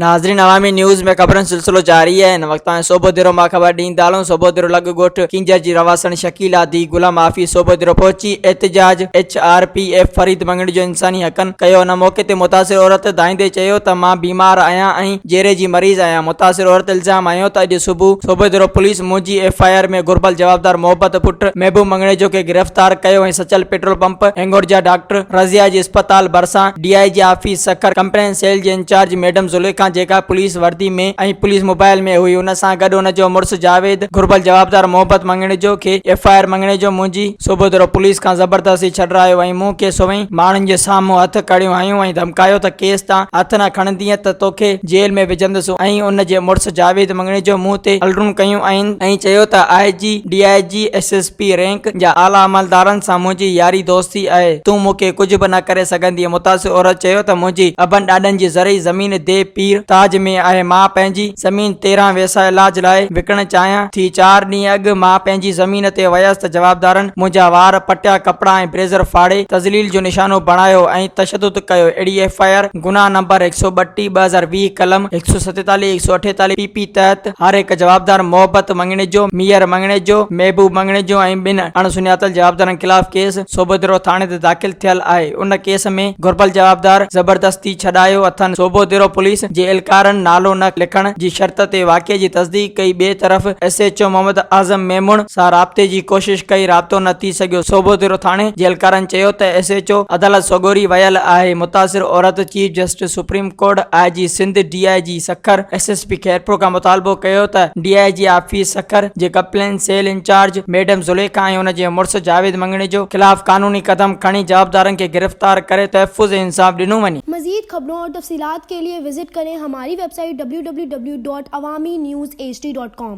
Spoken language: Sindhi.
ناظرين عوامي نيوز ۾ خبرن سلسلو جاري آهي هن وقت تائين صوبوديرو مان خبر ڏيندا هلون صوبوديرو لڳ ڳوٺ ڪينجهر جي رهواسڻ شڪيلا ڌي غلام عافي صوبوديرو پهچي احتجاج H R P F Farid Mangnejo انساني حقن ڪيو ان موقعي تي متاثر عورت دانهيندي چيو ته مان بيمار آهيان ۽ جيري جي مريض آهيان متاثر عورت الزام هنيو ته اڄ صبح صوبوديرو پوليس منهنجي ايف I R ۾ گهربل جوابدار محبت پٽ محبوب مڱڻيجو کي گرفتار ڪيو ۽ Sachal petrol pump Hingorja doctor Razia جي اسپتال ڀرسان D I G office Sukkur complaint cell جي انچارج ميڊم زليخا جيڪا پوليس وردي ۾ ۽ پوليس موبائل ۾ هئي ان سان گڏ ان جو مڙس جاويد گهربل جوابدار محبت مڱڻيجو کي ايف I R Mangnejo منهنجي صوبوديرو پوليس کان زبردستي ڇڏرايو ۽ مون کي سوين ماڻهن جي سامهون هٿ ڪڙيون هنيون ۽ ڌمڪايو ته ڪيس تان هٿ نه کڻندينء ته توکي جيل ۾ وجهندس ۽ ان جي مڙس جاويد مڱڻيجو مون تي الرون ڪيون ۽ چيو ته I G D I G S S P rank جا اعليٰ عملدارن سان منهنجي ياري دوستي آهي، تون مون کي ڪجهه به نه ڪري سگهندينء. متاثر عورت چيو ته منهنجي ابن ڏاڏن جي زرعي زمين ديهه پير تاج ۾ آهي، مان پنهنجي زمين 13 ويسا علاج لاء وڪڻڻ چاهيان ٿي، چار ڏينهن اڳ مان پنهنجي زمين تي ويس ته جوابدارن منهنجا وار پٽيا، ڪپڙا ۽ بريزر ڦاڙي تذليل جو نشانو بڻايو ۽ تشدد ڪيو، اهڙي ايف I R گناهه نمبر 132 2020 قلم 147 148 پي پي تحت هر هڪ جوابدار محبت مڱڻيجو، ميهر مڱڻيجو، محبوب مڱڻيجو ۽ ٻن اڻ سڃاتل جوابدارن خلاف ڪيس صوبوديرو ٿاڻي تي داخل ٿيل آهي، ان ڪيس ۾ گهربل جوابدار زبردستي ڇڏايو اٿن، صوبوديرو پوليس جي اهلڪارن نالو نه لکڻ جي شرط تي واقعي جي تصديق ڪئي، ٻئي طرف S H O Muhammad Azam Memon سان رابطي جي ڪوشش ڪئي رابطو نه ٿي سگهيو، صوبوديرو ٿاڻي جي اهلڪارن چيو ته ايس ايڇ او عدالت سڳوري ويل آهي، متاثر عورت chief justice supreme court, I G Sindh, D I G Sukkur, S S P Khairpur کان مطالبو ڪيو ته ڊي I جي آفيس سکر جي complaint cell incharge madam Zulekha ۽ ان جي مڙس جاويد مڱڻيجو خلاف قانوني قدم کڻي جوابدارن کي گرفتار ڪري تحفظ ۽ انصاف ڏنو وڃي. مزيد خبرون اور تفصيلات کے لئے وزٽ ڪرين ھماري web site www.awamiNewsHD.com.